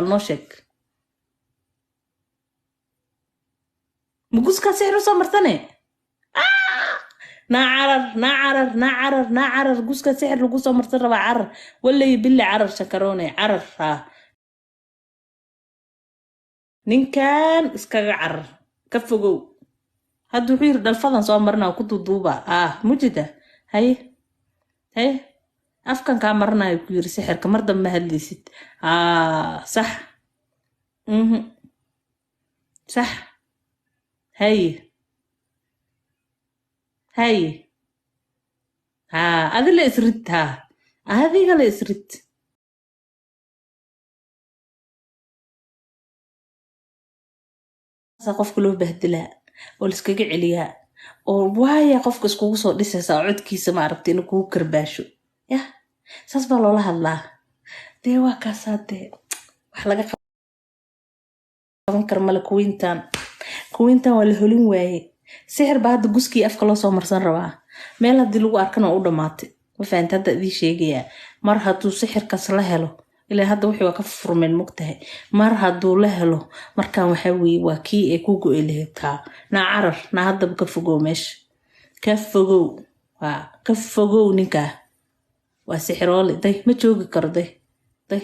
Noo sheeg, ma guskaa sixir usoo marsane? Naa carar, naa carar, naa carar, naa carar. Guska sixir lagu soo marsan rabaa. Carar, walay bili, carar shakaroone, carar. Haa, ninkan iskaga carar, ka fogow. Hadda wuxuu yiri dhalfadan soo marina ku duuduuba. Ah, mujida, haye haye, afkan kaa marinayo ku yiri sixirka, mar dambe ma hadlaysid. Ah, sax, sax. Haye haye, haa, adi la isrid, haa, adiga la isrid. Saasaa qofka loo bahdilaa oo laiskaga celiyaa oo waaya qofka iskugu soo dhisaysaa oo codkiisa maaragtay inuu kugu karbaasho. Yah, saas baa loola hadlaa. Dee waa kaasaa, dee wax laga qaban kara male. Kuwiintan, kuwiintan waa la holin waaye. Sixir baa hadda guskii afka loo soo marsan rabaa. Meel haddii lagu arkana waa u dhamaatay, ma fahamta? Hadda idii sheegayaa, mar hadduu sixirkaas la helo, ilaa hadda wixii waa ka furmeen, mogtahay? Mar hadduu la helo, markan waxaa weeye waa kii ay ku go'i lahayd. Taa naa carar, naa haddaba ka fogow, meesha ka fogow, waa ka fogow. Ninkaa waa sixiroole, day ma joogi karo, day day.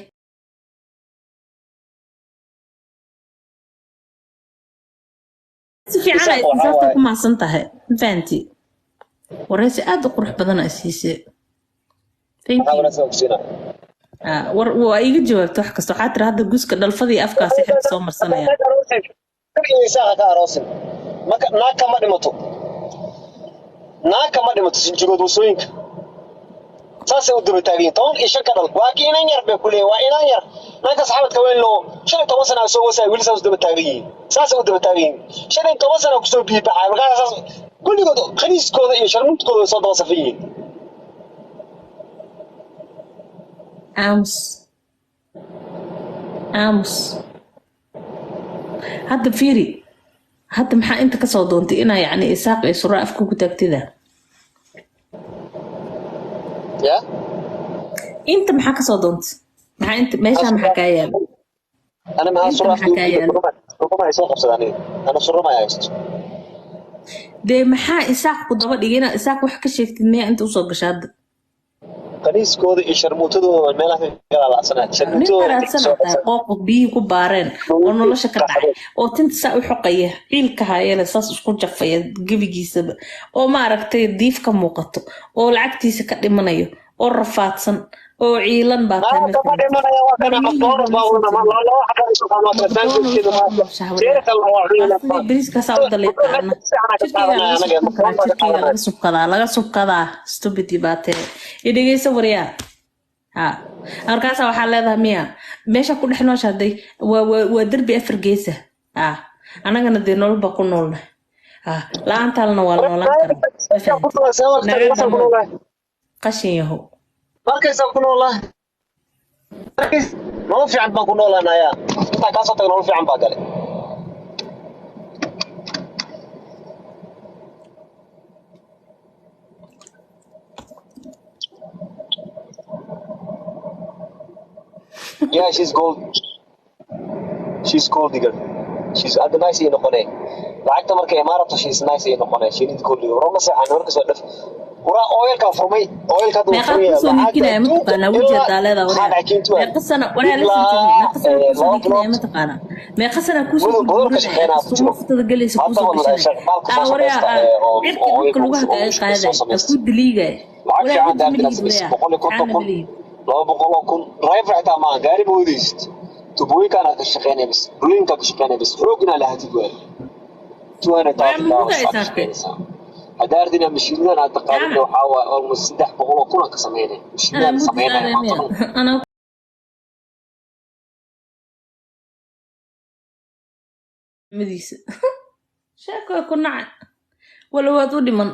Si fiican ay Isaaq waxaa saasta waaye ku mahadsan tahay, ma fahanti? Wareysi aad u qurux badan ay siisay. Thank maxaa you. Wanaagsan ku siinaa. Ah, war waa iiga jawaabta wax kasta. Waxaa tiri hadda guska dhalfadii afkaa sixirka soo marsanaya. Iyo Isaaqa ka aroosin. Maka naag kama dhimato, naag kama dhimato. Sinjigood wasooyinka saasay u daba taagan yihiin. 15 ka dhal, waa ki inan yar bay ku leeyihin, waa inan yar. Naagta saxaabadka weyn loo 15 sana soo wasaya, weli saas u daba taagan yihiin, saasay u daba taagan yihiin. 15 sana kusoo biyo baxaya, markaas saas kulligood khaniiskooda iyo sharmuudkooda way soo daba safan yihiin. Aamus, aamus. Hadda fiiri, hadda maxaa inta kasoo doontay inaa yacni Isaaq iyo suraa afka ku taagtida? Ya. Inta maxaa kasoo doontay? Maxaa inta meeshaa maxaa kaa yaala? Ana maxaa Inta sura maxaa kaa yaala? Suruma ay soo qabsadaan aniga, ana suruma ay haysto. Dee maxaa Isaaq ku daba dhigay? Inaad Isaaq wax ka sheegtid miyaa inta usoo gasha hadda? Khaniiskooda iyo sharmuutadooda meelaha ka galaalacsanaa Nin sharmuutadooda intay qaraadsan kasoo aa tahay, qooqa biyihii ku baareen oo nolosha ka dhacay oo tinta saa u xoqaya, ciilka hayele saas isku jafaya gebigiisaba, oo maaragtay diif ka muuqato, oo lacagtiisa ka dhimanayo, oo rafaadsan oo ciilan baa tahay. Naagta ma dhimanaya, waa kana McDonald's baa una laba xabaa soo qaadana sandwichkeeda ma jeerka la waa cunayna. Baastada bariiskaasaa u daliiqaana, jirkeyga laga subkan karaa, jirkeyga laga subkadaa, laga subkadaa. Stupid baa tee. I dhegeyso waryaa. Ha, markaasa waxaa leedahay miya meesha ku dhex noosha hadday waa derbi afar geesa. Ha, annagana dee nolol baa ku noolnahay. Ha, la-aantaalna waa la noolaan karaa, ma fahanti? Naga dhamo qashin yahow. Markaysaa ku noolaa, nolol fiican baan ku noolaanayaa. Intaan kaasoo taga nolol fiican baa gale. Yeah, she's gold. She's gold digger. She's hadda nice ay noqonee. Lacagta markay imaarato, she's nice ay noqonee. She needs gold digger. Warma seexan warka soo dhaf. Waraa oilka furmay. Oilka hadda wuu Meeqaa furan yahay. kusoo Lacagta niikinaya adduunka mataqaanaa weji ilaa hadaa leedahay maxaa waryaa? dhacay kintu Meeqa sana waryaa, listen to me, ilaa meeqa sana kusoo 2 niikinaya bilood mataqaanaa? Meeqa sana kuusoo mudug godol ka gurguranaya shaqeynaa ku kastuu jiro. naftada galaysa Hadda kuusoo wala gashanaya? shaqaalka Aa soo waryaa, samaysta aa oo cirki oo dhulka oilka lugaha oo kaaga soo qaadaya aa samaysta. kuu daliigaya. Lacag Waryaa, fiican weji daartina malihid samaysa waryaa, 150 caana kun, malihid. 200,000. Driver xitaa maaha, gaari ma wadaysid. Tubooyinkaana ka shaqeynaya bas, dhulooyinkaa ka shaqeynaya bas, xoogna lahatid waay. two hundred Waryaa, thousand ma dollars huga ay aad ka saartay? shaqeynaysaa. Haddaa ardina mashiinadan aad taqaanidna Jaamac waxaa waaye almost 300,000 aan ka sameynay anaa mashiinadan mudi sameynaya saaraya maanta miya dhan. Anaa madiisa sheeko ku nacay wala waad u dhiman.